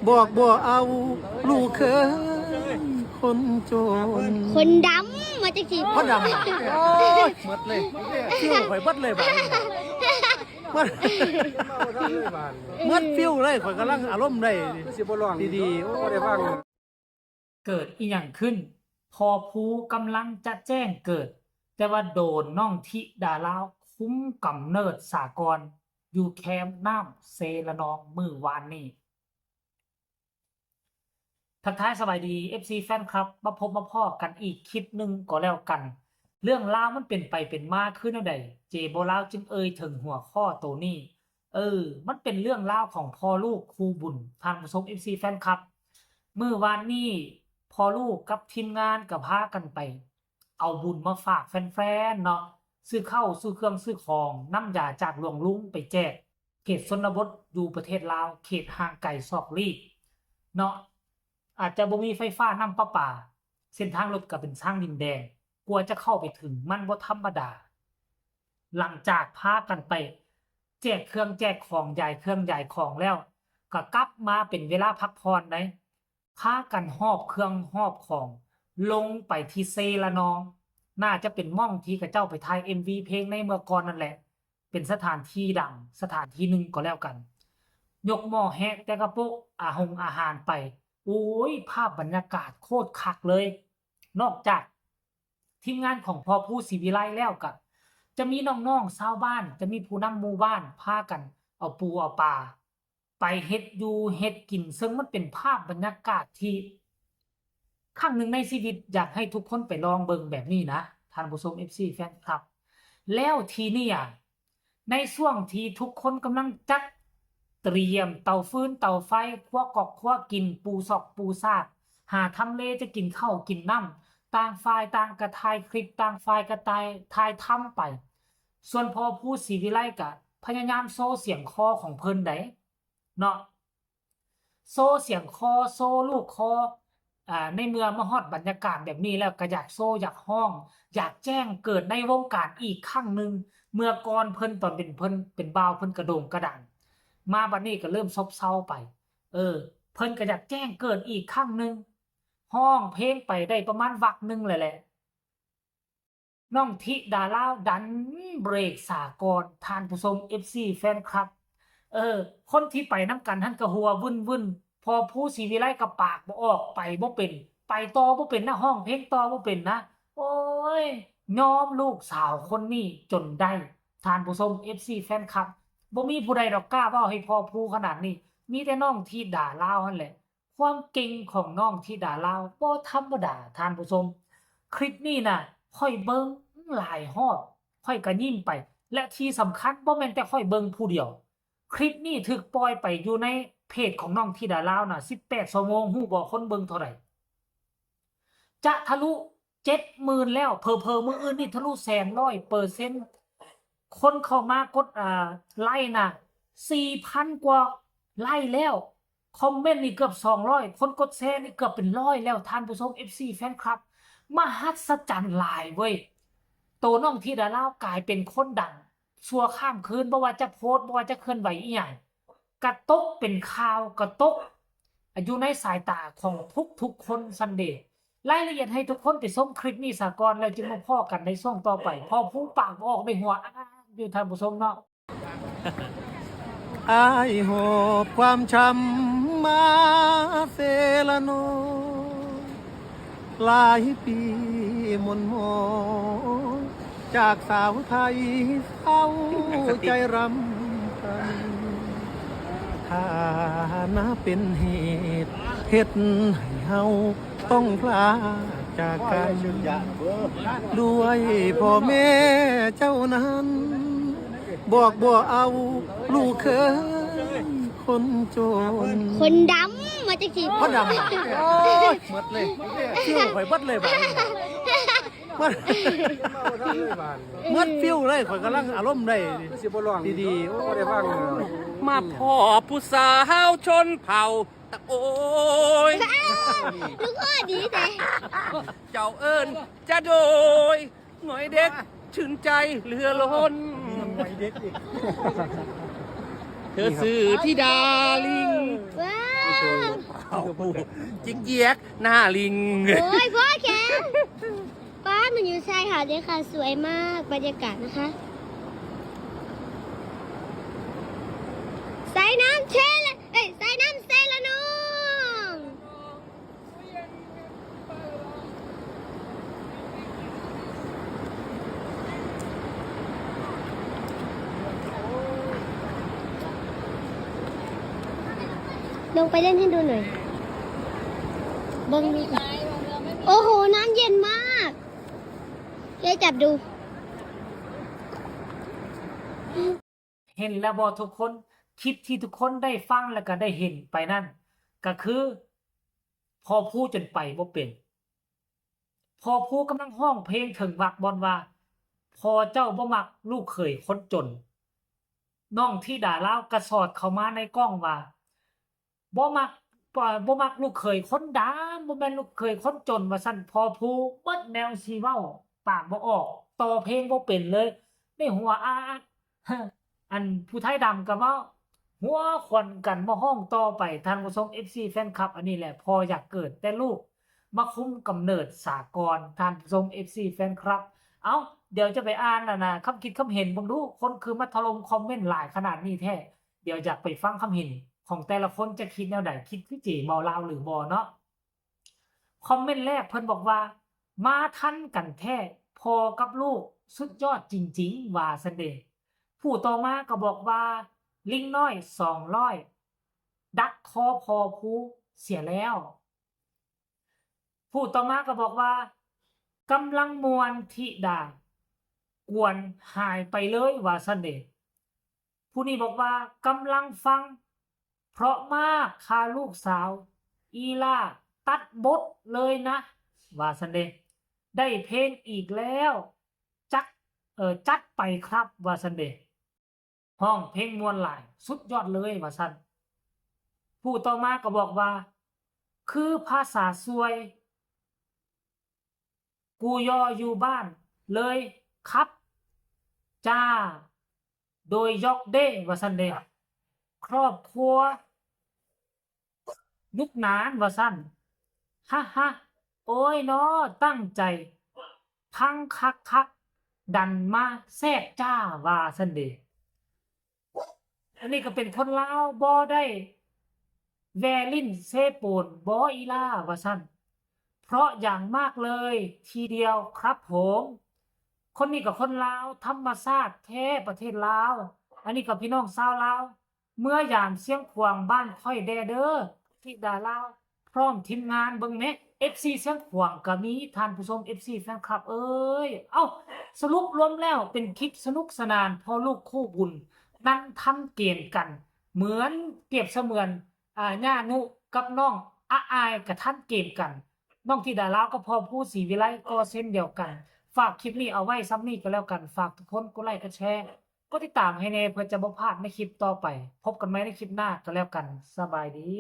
ບອກບໍ່ເອົາລູກເຂີຍຄົນຈົນ ຄົນດຳວ່າຈັ່ງຊີ້ ຄົນດຳ ໂອ້ຍ ໝົດເລີຍ ຟິວຂ້ອຍເບິດເລີຍບາດນີ້ ໝົດ ໝົດຟິວເລີຍ ຂ້ອຍກຳລັງອາລົມໄດ້ ຄືຊິບໍ່ຮ້ອງດີໆ ໂອ້ ບໍ່ໄດ້ຟັງ. ເກີດອີ່ຫຍັງຂຶ້ນ? ພໍ່ພູກຳລັງຈະແຈ້ງເກີດ, ແຕ່ວ່າໂດນນ້ອງທິດາລາວຄຸມກຳເນີດສາກອນຢູ່ແຄມນ້ຳເຊລະນອງມື້ວານນີ້. ທັກທາຍສະບາຍດີ ເອັຟຊີ ແຟນຄລັບ, ມາພົບມາພໍ້ກັນອີກຄລິບໜຶ່ງກໍແລ້ວກັນ. ເລື່ອງລາວມັນເປັນໄປເປັນມາຄືແນວໃດ? ເຈໂບລາວຈຶ່ງເອີ່ຍເຖິງຫົວຂໍ້ໂຕນີ້. ເອີ ມັນເປັນເລື່ອງລາວຂອງພໍ່ລູກຄູ່ບຸນ ທ່ານຜູ້ຊົມ ເອັຟຊີ ແຟນຄລັບ. ມື້ວານນີ້ພໍ່ລູກກັບທີມງານກໍພາກັນໄປເອົາບຸນມາຝາກແຟນໆເນາະ, ຊື້ເຂົ້າ ຊື້ເຄື່ອງ ຊື້ຂອງ, ນຳຢາຈາກຫຼວງລຸງໄປແຈກເຂດຊົນນະບົດຢູ່ປະເທດລາວ, ເຂດຫ່າງໄກສອກຫຼີກເນາະ. ອາດຈະບໍ່ມີໄຟຟ້ານ້ຳປະປາ, ເສັ້ນທາງລົດກໍເປັນທາງດິນແດງ, ກວ່າຈະເຂົ້າໄປເຖິງມັນບໍ່ທຳມະດາ. ຫຼັງຈາກພາກັນໄປແຈກເຄື່ອງແຈກຂອງ, ຢາຍເຄື່ອງຢາຍຂອງແລ້ວ, ກໍກັບມາເປັນເວລາພັກຜ່ອນໃດ໋. ພາກັນຫອບເຄື່ອງຫອບຂອງລົງໄປທີ່ເຊລະນອງ, ໜ້າຈະເປັນໝ່ອງທີ່ເຂົາເຈົ້າໄປຖ່າຍເອັມວີເພງໃນເມື່ອກ່ອນນັ້ນແຫຼະ. ເປັນສະຖານທີ່ດັງສະຖານທີ່ໜຶ່ງກໍແລ້ວກັນ. ຍົກໝໍ້ແຮະແຕ່ກະໂປະ, ອາຫົງອາຫານໄປ. ໂອ້ຍ ພາບບັນຍາກາດໂຄດຄັກເລີຍ. ນອກຈາກທີມງານຂອງພໍ່ພູສີວິໄລແລ້ວ, ກະຈະມີນ້ອງໆຊາວບ້ານ, ຈະມີຜູ້ນຳໝູ່ບ້ານ ພາກັນເອົາປູເອົາປາ ໄປເຮັດຢູ່ເຮັດກິນ, ເຊິ່ງມັນເປັນພາບບັນຍາກາດທີ່ຄັ້ງໜຶ່ງໃນຊີວິດ ຢາກໃຫ້ທຸກຄົນໄປລອງເບິ່ງແບບນີ້ນະ ທ່ານຜູ້ຊົມ ເອັຟຊີ ແຟນຄລັບ. ແລ້ວທີນີ້ອະ ໃນຊ່ວງທີ່ທຸກຄົນກຳລັງຈັດຕຽມເຕົາຟືນເຕົາໄຟ, ຄົວກອກຄົວກິນ, ປູຊອກປູຊາກ, ຫາທຳເລຈະກິນເຂົ້າກິນນ້ຳ, ຕ່າງຝ່າຍຕ່າງກະຖ່າຍຄລິບ, ຕ່າງຝ່າຍກະຖ່າຍ ຖ່າຍທຳໄປ. ສ່ວນພໍ່ພູສີວິໄລກະພະຍາຍາມໂຊສຽງຄໍຂອງເພິ່ນໃດ ເນາະ, ໂຊສຽງຄໍ ໂຊລູກຄໍ. ອາ ໃນເມື່ອມາຮອດບັນຍາກາດແບບນີ້ແລ້ວ ກໍຢາກໂຊ ຢາກຮ້ອງ ຢາກແຈ້ງເກີດໃນວົງການອີກຄັ້ງໜຶ່ງ. ເມື່ອກ່ອນເພິ່ນ ຕອນເປັນ ເພິ່ນເປັນບ່າວ ເພິ່ນກະໂດ່ງກະດັງ, ມາບັດນີ້ກໍເລີ່ມຊອບເຊົາໄປ. ເອີ ເພິ່ນກໍຢາກແຈ້ງເກີດອີກຄັ້ງໜຶ່ງ, ຮ້ອງເພງໄປໄດ້ປະມານວັກໜຶ່ງແລ້ວແຫຼະ. ນ້ອງທິດາລາວດັນເບຣກສາກອນ ທ່ານຜູ້ຊົມ ເອັຟຊີ ແຟນຄລັບ. ເອີ ຄົນທີ່ໄປນຳກັນຫັ້ນກໍຫົວວຶ່ນໆ, ພໍ່ພູສີວິໄລກໍປາກບໍ່ອອກ, ໄປບໍ່ເປັນ, ໄປຕໍ່ບໍ່ເປັນນະ, ຮ້ອງເພງຕໍ່ບໍ່ເປັນນະ. ໂອ້ຍ ຍອມລູກສາວຄົນນີ້ຈົນໄດ້ ທ່ານຜູ້ຊົມ ເອັຟຊີ ແຟນຄລັບ. ບໍ່ມີຜູ້ໃດດອກກ້າເວົ້າໃຫ້ພໍ່ພູຂະໜາດນີ້, ມີແຕ່ນ້ອງທິດາລາວຫັ້ນແຫຼະ. ຄວາມເກັ່ງຂອງນ້ອງທິດາລາວບໍ່ທຳມະດາ ທ່ານຜູ້ຊົມ. ຄລິບນີ້ນະ ຂ້ອຍເບິ່ງຫຼາຍຮອບ ຂ້ອຍກະຍິ້ມໄປ ແລະ ທີ່ສຳຄັນບໍ່ແມ່ນແຕ່ຂ້ອຍເບິ່ງຜູ້ດຽວ. ຄລິບນີ້ຖືກປ່ອຍໄປຢູ່ໃນເພຈຂອງນ້ອງທິດາລາວນະ ສິບແປດຊົ່ວໂມງ, ຮູ້ບໍ່ຄົນເບິ່ງເທົ່າໃດ? ຈະທະລຸເຈັດໝື່ນແລ້ວ, ເຜີໆມື້ອື່ນນີ້ທະລຸແສນ ຮ້ອຍເປີເຊັນ. ຄົນເຂົ້າມາກົດ ອ່າ ໄລນະ ສີ່ພັນກວ່າໄລແລ້ວ, ຄອມເມັນນີ້ເກືອບສອງຮ້ອຍ, ຄົນກົດແຊນີ້ເກືອບເປັນຮ້ອຍແລ້ວ ທ່ານຜູ້ຊົມ ເອັຟຊີ ແຟນຄລັບ. ມະຫັດສະຈັນຫຼາຍເວີຍ, ໂຕນ້ອງທິດາລາວກາຍເປັນຄົນດັງຊົ່ວຂ້າມຄືນ, ບໍ່ວ່າຈະໂພສ, ບໍ່ວ່າຈະເຄື່ອນໄຫວອີ່ຫຍັງ ກະຕົກເປັນຂ່າວ, ກະຕົກຢູ່ໃນສາຍຕາຂອງທຸກໆຄົນຊັ້ນເດ. ລາຍລະອຽດໃຫ້ທຸກຄົນໄປຊົມຄລິບນີ້ສາກ່ອນ ແລ້ວຈຶ່ງມາພໍ້ກັນໃນຊ່ວງຕໍ່ໄປ. ພໍ່ພູປາກບໍ່ອອກ ໄດ້ຫົວອາກຢູ່ ທ່ານຜູ້ຊົມເນາະ. ອ້າຍຫອບຄວາມຊ້ຳມາເຊລະນອງ ຫຼາຍປີໝ່ນໝອງ ຈາກສາວໄທເສົ້າໃຈຣຳພັນ ຖານະເປັນເຫດ ເຮັດໃຫ້ເຮົາຕ້ອງພລາກຈາກກັນ ດ້ວຍພໍ່ແມ່ເຈົ້ານັ້ນ ບອກບໍ່ເອົາລູກເຂີຍຄົນຈົນ ຄົນດຳວ່າຈັ່ງຊີ້ ຄົນດຳ ໂອ້ຍ ໝົດເລີຍ ຟິວຂ້ອຍເບິດເລີຍບາດນີ້ ໝົດ ໝົດຟິວເລີຍ ຂ້ອຍກຳລັງອາລົມໄດ້ ຄືຊິບໍ່ຮ້ອງດີໆ ໂອ້ ບໍ່ໄດ້ຟັງ ມາພໍ້ຜູ້ສາວຊົນເຜົ່າຕະໂກຍ ລູກເອື້ອຍດີແທ້ ເຈົ້າເອີ້ນຈະໂດຍ ໜ່ວຍເດັກຊື່ນໃຈເຫຼືອລົ້ນ ເທີຊື່ທິດາລິງ ວ້າ ຈິກແຍກໜ້າລິງ. ໂອ້ຍ ພໍແລ້ວ ປ້າ ມັນຢູ່ຊາຍຫາດເດ້ອະ ສວຍມາກ ບັນຍາກາດນະຄະ ສາຍນ້ຳເຊລະ ເອີຍ ສາຍນ້ຳເຊລະນອງ. ลงไปเล่นให้ดูหน่อย เบิ่งดูก่อน โอ้โห น้ำเย็นมาก เจ๊จับดู ເຫັນແລ້ວບໍ່ທຸກຄົນ? ຄລິບທີ່ທຸກຄົນໄດ້ຟັງ ແລະ ກະໄດ້ເຫັນໄປນັ້ນ ກະຄືພໍ່ພູຈົນໄປບໍ່ເປັນ. ພໍ່ພູກຳລັງຮ້ອງເພງເຖິງວັກບ່ອນວ່າ ພໍ່ເຈົ້າບໍ່ມັກລູກເຂີຍຄົນຈົນ. ນ້ອງທິດາລາວກະສອດເຂົ້າມາໃນກ້ອງວ່າ ບໍ່ມັກ ບໍ່ມັກລູກເຂີຍຄົນດຳ ບໍ່ແມ່ນລູກເຂີຍຄົນຈົນ ວ່າຊັ້ນ. ພໍ່ພູເບິດແນວຊິເວົ້າ ປາກບໍ່ອອກ ຕໍ່ເພງບໍ່ເປັນເລີຍ ໄດ້ຫົວອາ ອັນຜູ້ໄທດຳກໍເວົ້າ ຫົວຂວັນກັນ ມາຮ້ອງຕໍ່ໄປ ທ່ານຜູ້ຊົມ ເອັຟຊີ ແຟນຄລັບ. ອັນນີ້ແຫຼະ ພໍ່ຢາກເກີດແຕ່ລູກມາຄຸມກຳເນີດສາກອນ ທ່ານຜູ້ຊົມ ເອັຟຊີ ແຟນຄລັບ. ເອົ້າ ດຽວຈະໄປອ່ານ ອັນນ່າ ຄຳຄິດຄຳເຫັນເບິ່ງດູ ຄົນຄືມາຖະຫຼົ່ມຄອມເມັນຫຼາຍຂະໜາດນີ້ແທ້. ດຽວຢາກໄປຟັງຄຳເຫັນຂອງແຕ່ລະຄົນ ຈະຄິດແນວໃດ ຄິດຄືເຈເມົາລາວຫຼືບໍ່ເນາະ. ຄອມເມັນແລກເພິ່ນບອກວ່າ ມາທັນກັນແທ້ ພໍ່ກັບລູກສຸດຍອດຈິງໆ ວ່າຊັ້ນເດ. ຜູ້ຕໍ່ມາກໍບອກວ່າ ລິງນ້ອຍສອງຮ້ອຍ ດັກຄໍພໍ່ພູເສຍແລ້ວ. ຜູ້ຕໍ່ມາກໍບອກວ່າ ກຳລັງມ່ວນ ທິດາກວນຫາຍໄປເລີຍ ວ່າຊັ້ນເດ. ຜູ້ນີ້ບອກວ່າ ກຳລັງຟັງ ເພາະມາກຄ່າລູກສາວ ອີ່ຫຼ້າຕັດບົດເລີຍນະ ວ່າຊັ້ນເດ. ໄດ້ເພງອີກແລ້ວ ຈັກ ເອີ ຈັດໄປຄັບ ວ່າຊັ້ນເດ. ຮ້ອງເພງມ່ວນຫຼາຍ ສຸດຍອດເລີຍ ວ່າຊັ້ນ. ຜູ້ຕໍ່ມາກໍບອກວ່າ ຄືພາສາຊ່ວຍ ກູຍໍຢູ່ບ້ານເລີຍຄັບ ຈ້າ ໂດຍຢອກເດ ວ່າຊັ້ນເດ. ຄອບຄົວ ລູກນານ ວ່າຊັ້ນ. ຮະຮະ ໂອ້ຍນໍ ຕັ້ງໃຈຟັງຄັກໆ ດັນມາແຊກຈ້າ ວ່າຊັ້ນເດ. ອັນນີ້ກໍເປັນຄົນລາວ ບໍ່ໄດ້ແວ່ຫຼິ້ນເຊໂປນບໍອີ່ຫຼ້າ ວ່າຊັ້ນ. ເພາະຢ່າງມາກເລີຍທີດຽວຄັບຜົມ. ຄົນນີ້ກໍຄົນລາວ ທຳມະຊາດແທ້ ປະເທດລາວ. ອັນນີ້ກໍພີ່ນ້ອງຊາວລາວ ເມືອຢາມຊຽງຂວາງບ້ານຂ້ອຍແດ່ເດີ ທິດາລາວ ພ້ອມທີມງານເບິ່ງແມ້ ເອັຟຊີຊຽງຂວາງກໍມີ ທ່ານຜູ້ຊົມ ເອັຟຊີແຟນຄລັບເອີຍ. ເອົ້າ ສະຫຼຸບລວມແລ້ວເປັນຄລິບສະໜຸກສະໜານ ພໍ່ລູກຄູ່ບຸນ ນັ່ງທັນເກມກັນ ເໝືອນ ປຽບສະເໝືອນ ອາ ຍ່ານຸກັບນ້ອງອາອາຍກໍທັນເກມກັນ. ນ້ອງທິດາລາວກັບພໍ່ພູ ສີວິໄລ ກໍເຊັ່ນດຽວກັນ. ຝາກຄລິບນີ້ເອົາໄວ້ຊ່ຳນີ້ກໍແລ້ວກັນ. ຝາກທຸກຄົນກົດໄລກ໌ ກົດແຊ ກົດຕິດຕາມໃຫ້ແດ່ ເພື່ອຈະບໍ່ພາດໃນຄລິບຕໍ່ໄປ. ພົບກັນໃໝ່ໃນຄລິບໜ້າກໍແລ້ວກັນ. ສະບາຍດີ.